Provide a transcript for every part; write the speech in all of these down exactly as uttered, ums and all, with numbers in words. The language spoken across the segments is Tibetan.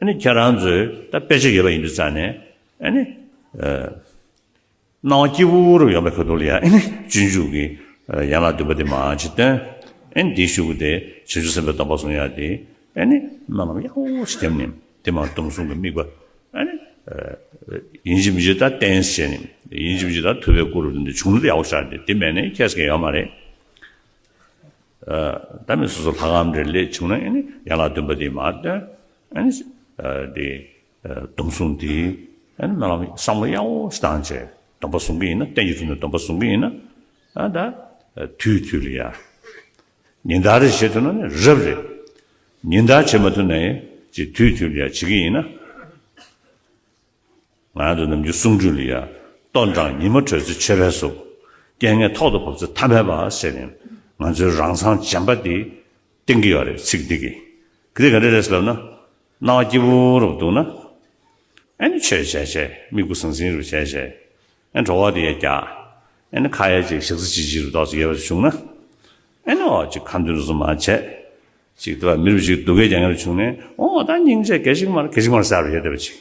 ཨ་ནི་ཁྱེད་རང་ཚོས་ད་དཔེ་ཆ་ཡོད་པ་ཡིན་དུས་ཙང་ནས་ཨ་ནི། སྣང་བ་སྐྱིད་པོ་རུ་ཡོང་བའི་ཁ་ཐུག་ལ་ཡ་ཨ་ནི་སྤྱོད་འཇུག་གི་ཡན་ལག་བདུན་པ་དེ་མར་ཅིག་བཏོན། ཨ་ནི་དེའི་གཞུག་གུ་དེ་བྱང་ཆུབ་སེམས་དཔའི་སྡོམ་པ་བཟུང་ཡ་དེ་ཨ་ནི་སྨོན་ལམ་ཡག་པོ་ཞིག་བརྒྱབ་ནས་དེ་མར་སྡོམ་བཟུང་གི་དམིགས་པ་ཨ་ནི་ཡིན་གཅིག་མིན་གཅིག་ད་བསྟེན་བྱས་ནས་ཡིན་གཅིག་མིན་གཅིག་ད་ཐུབ་པའི་སྐུ་རུ་དེ་འདྲ་བྱུང་ན་ཡག་པོ་ཞེ་དྲག་འདུག་དེ་མེད་ན་ཁྱད་མེད་ཡོད་མ་རེད། ད་མི་སོ་སོ་ལྷ་ཁང་འདྲ་སླེབས་བྱུང་ན་ཨ་ནི་ཡན་ལག་བདུན་པ་དེ་མར་བཏོན། ཨ་ནི་དེ་སྡོམ་བཟུང་དེ་ཨ་ནི་སྨོན་ལམ་བསམ་བློ་ཡག་པོ་ཞིག་བཏང་བྱས་སྡོམ་པ་བཟུང་གི་ཡིན་ན་གཏན་གྱི་ཐུགས་ནས་སྡོམ་པ་བཟུང་གི་ཡིན་ན་ཨ་ད་དུས་དུས་ལ་ཡ་ཉིན་ལྟར་རེ་བྱེད་ཐུབ་ན་ནི་རབ་རེད། ཉིན་ལྟར་བྱེད་མ་ཐུབ་ན་ཡང་ཅིག་དུས་དུས་ལ་ཡ་བྱེད་ཀྱི་ཡིན་ན། ང་རང་ཚོ་ནམ་རྒྱུན་གསུང་སྒྲོས་ལ་ཡ། ལྟོ་འགྲངས་ཉི་མ་དྲོས་ཚེ་མཆོད་པའི་གཟུགས། རྐྱེན་ངན་ཐོག་ཏུ་བབས་ཚེ་ཐ་མལ་པ་ཟེར་ནས་ང་ཚོའི་རང་མཚང་འཇམ་པ་དེ་བསྟན་གྱི་ཡོད་རེད་ཚིག་འདི་གིས། ག་དེ་ག་འདྲ་རེད་ཟེར་ལབ་ན། སྣང་བ་སྐྱིད་པོ་རུ་འདུག་ན། ཨ་ནི་ཆོས་བྱས་བྱས་མིག་ཆུ་ཟིང་ཟིང་རུ་བྱས་བྱས། ཨ་ནི་བྲོ་བ་དེ་ཡ་རྒྱག་ཨ་ནི་ཁ་ཡ་ཅིག་ཞག་ཚི་ཅིག་ཅིག་རུ་ཏོག་ཙམ་ཡོད་པ་བྱུང་ན། ཨ་ནི་འོ་ཅིག་ཁ་འདོན་རུ་མ་བྱས། ཅིག་ཏུ་བ་མིར་བ་ཅིག་སྡུག་སྐད་རྒྱག་མཁན་རུ་བྱུང་ནས་འོ་ད་སྙིང་རྗེ་གལ་ཞིག་མར་གལ་ཞིག་མར་ཟེར་བ་ཡོད་བསྡད་པ་ཅིག་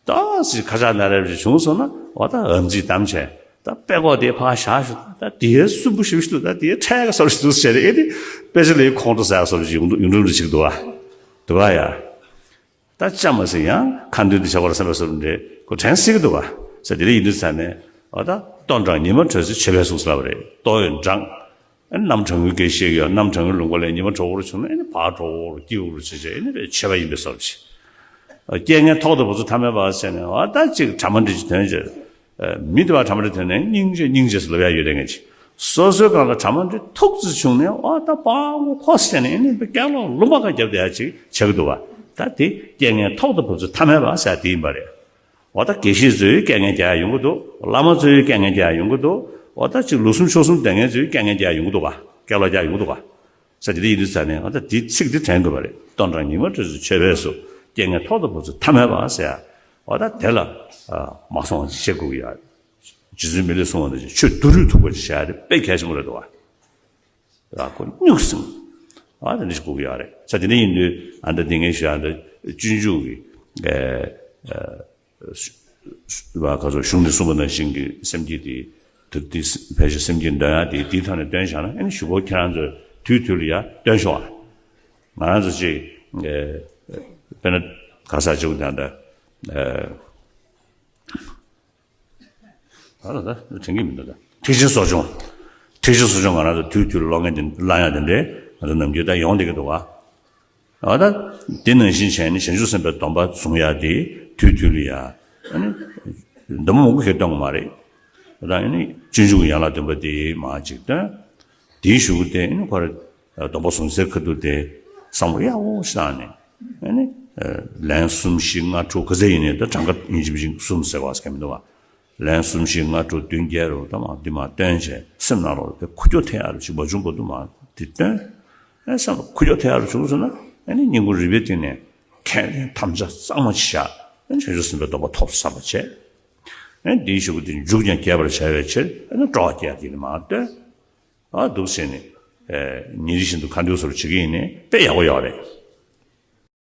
ཏོག་ཙམ་ཁ་ཆག་ན་རེ་བ་ཅིག་བྱུང་སོང་ན་འོ་ད་ཨམ་ཙིག་བསྡམས་བྱས་ད་དཔེ་ཀོ་དེ་ཕར་བཞག་ཞུ་ད་དེའི་སུན་པོ་ཞིབ་ཞིབ་ཏུ་ད་དེའི་ཁྲལ་ག་སོར་ཞིག་འདུག་ཟེར་ཨེ་དེ་དཔེ་ཆ་ལས་ཁོང་ཁྲོ་ཟ་ག་སོར་ཞིག་ཡོང་འགྲོ་ཡོང་འགྲོ་འདྲ་ཅིག་འདུག་བ། འདུག་བ་ཡ། ད་ཅང་མ་ཟིན་ཡང་ཁ་འདོན་དེ་བྱ་བར་སེམས་པ་སོར་འདྲེ་ཁོ་དྲན་སྲིད་ཀྱི་འདུག་བ། ཟེར་དེ་ལས་ཡིན་དུས་ས་ནས་འོ་ད་ལྟོ་འགྲངས་ཉི་མ་དྲོས་ཚེ་མཆོད་པའི་གཟུགས་ཟེར་བ་རེད་ལྟོ་ཡོད་འགྲངས། ཨ་ནི་གནམ་གྲང་མོའི་སྐད་ཤེས་ཀྱི་ཡོད་ནམ་གྲང་མོའི་ལུང་པ་ལས་ཉི་མ་དྲོ་བོར་བྱུང་ན་ཨ་ནི་ཕར་དྲོ་བོར་སྐྱིད་པོ་རུ་བྱེད་བྱེད་ཨ་ནི་རེ་ཆེ་བ་ཡིན་པའི་བཟོ་འདྲ་ཅིག་རྐྱེན་ངན་ཐོག་ཏུ་བབས་ཚེ་ཐ་མལ་པ་ཟེར་ནས་འོ་ད་ཅིག་གྲ་མ་འགྲིག་ཅིག་དོན་བྱེད། མི་དེ་བ་གྲ་མ་འགྲིག་དོན་ནས་སྙིང་རྗེ་སྙིང་རྗེ་ཟེར་ལབ་ཡ་ཡོད་དེ་ངས་ཅིག་སོ་སོའི་སྒང་ལ་གྲ་མ་འགྲིག་ཐུག་ཙམ་བྱུང་ནས་འོ་ད་པགས་མགོ་ཁོ་ཟེར་ནས་ཨ་ནི་སྐྱག་ལོག་ལུང་པ་ཁ་རྒྱབ་བསྡད་ཡ་ཅིག་བྱེད་ཀྱི་འདུག་བ། ད་དེ་རྐྱེན་ངན་ཐོག་ཏུ་བབས་ཚེ་ཐ་མལ་པ་ཟེར་ཡ་དེ་ཡིན་པ་རེད། འོ་ད་དགེ་བཤེས་ཚོས་རྐྱེན་ངན་རྒྱག་ཡ་ཡོང་གི་འདུག་བླ་མ་ཚོས་རྐྱེན་ངན་རྒྱག་ཡ་ཡོང་གི་འདུག་འོ་ད་ཅིག་ལོ་གསུམ་ཕྱོགས་གསུམ་བསྡད་མཁན་ཚོས་རྐྱེན་ངན་རྒྱག་ཡ་ཡོང་གི་འདུག་བ། སྐྱག་ལོག་རྒྱག་ཡ་ཡོང་གི་འདུག་བ། ས་དེ་འདྲ་ཡིན་དུས་ས་ནས་འོ་ད་དེ་ཚིག་འདི་དྲན་དགོས་པ་རེད། ལྟོ་འགྲངས་ཉི་མ་དྲོས་ཚེ་མཆོད་པའི་གཟུགས། རྐྱེན་ངན་ཐོག་ཏུ་བབས་ཚེ་ཐ་མལ་པ་ཟེར་ཡ། འོ་ད་དེ་ལ་མ་སོང་བ་ཅིག་བཤད་དགོས་ཀྱི་ཡོད་རེད། རྗེ་བཙུན་མི་ལས་གསུངས་པ་འདྲ་ཅིག་ཆོས་བསྡུ་རུས་ཐུག་པ་ཅིག་བྱ་ཡ་དེ་དཔེ་གལ་ཆེན་པོ་རེད་འདུག་བ། ཨ་ཁོ་སྨྱུག་སྲིང་། ཨ་དེ་འདྲ་ཞིག་དགོས་ཀྱི་ཡོད་རེད། ས་དེ་འདྲ་ཡིན་དུས་ཨ་ད་དེ་ངས་ཞུ་ཡ་འདྲ་སྤྱོད་འཇུག་གི་ཨ་ཨ་བ་ཁ་སོ་གཞུང་ནས་གསུངས་པ་ནང་བཞིན་གྱི་སེམས་བསྐྱེད་དེ་དུ་དེ་ཕལ་ཆེར་སེམས་བསྐྱེད་འདོན་ཡ་དེ་དེའི་ཐོག་ནས་འདོན་བཞག་ན་ཨ་ནི་གཞུག་གུ་ཁྱེད་རང་ཚོས་དུས་དུས་ལ་ཡ་འདོན་ཤོག་ཨ། ང་རང་ཚོ་ཅིག་ཨེ་དཔེར་ན་ག་ས་ཅིག་དང་འདྲ་ཨེ་ད་ལ་ད་དྲན་གྱི་མི་འདུག་ད་ཐེག་ཆེན་གསོ་སྦྱོང་། ཐེག་ཆེན་གསོ་སྦྱོང་ང་རང་ཚོ་དུས་དུས་ལ་ཀློག་མཁན་དེ་བླང་ཡ་དེ་འདྲས་ང་ཚོ་ནམ་རྒྱུན་ད་ཡོང་བསྡད་ཀྱི་འདུག་ག་ཨ་ད་དེ་ནང་བཞིན་བྱས་ནས་བྱང་ཆུབ་སེམས་དཔའི་སྡོམ་པ་བཟུང་ཡ་དེ་དུས་དུས་ལ་ཡ། ཨ་ནི་སྡོམ་པ་མང་པོ་ཞིག་བཏོན་གྱི་མ་རེད། ད་ཨ་ནི་སྤྱོད་འཇུག་གི་ཡན་ལག་བདུན་པ་དེ་མར་ཅིག་བཏོན། དེའི་གཞུག་གུ་དེ་ཨ་ནི་ཁོ་ར་སྡོམ་པ་བཟུང་སའི་ཁ་ཐུག་དེ་བསམ་བློ་ཡག་པོ་ཞིག་བཏང་ནས་ཨ་ནི་ལན་གསུམ་བཞི་ལྔ་དྲུག་ག་ཚད་ཡིན་ནའི་ད་གྲངས་ཀ་ཡིན་གཅིག་མིན་གཅིག་གསུམ་ཟེར་བ་ཟེར་མཁན་མི་འདུག་བ། ལན་གསུམ་བཞི་ལྔ་དྲུག་བདུན་བརྒྱད་རུ་ད་མར་འདི་མར་བཏོན་བྱས་སེམས་ནང་ལོགས་དེ་ཁུག་ཀྱོག་ཐེབས་ཡག་རུ་ཅིག་མ་བྱུང་བར་དུ་མར་འདི་བཏོན། ཨེ་སེམས་ཁུག་ཀྱོག་ཐེབས་ཡག་རུ་བྱུང་སོང་ན་ཨ་ནི་སྙིང་ཁུང་རུས་པའི་གཏིང་ནས་ཁས་ལེན་དམ་བཅའ་གཙང་མ་ཅིག་བཞག་ཨེ་བྱང་ཆུབ་སེམས་དཔའི་སྡོམ་པ་ཐོབ་བསམ་པ་བྱས། ཨེ་འདིའི་གཞུག་གུ་དེ་མཇུག་ཀྱང་རྒྱས་པར་བྱ་བའི་ཕྱིར་ཨེ་ན་སྤྲོ་བ་བསྐྱེད་དེ་ནི་མར་བཏོན། ཨ་འདུག་ཟེར་ནས་ཨེ་ཉིན་རེ་བཞིན་དུ་ཁ་འདོན་སོར་བྱེད་ཀྱི་ཡིན་ནའི་དཔེ་ཡག་པོ་ཡོད་རེད།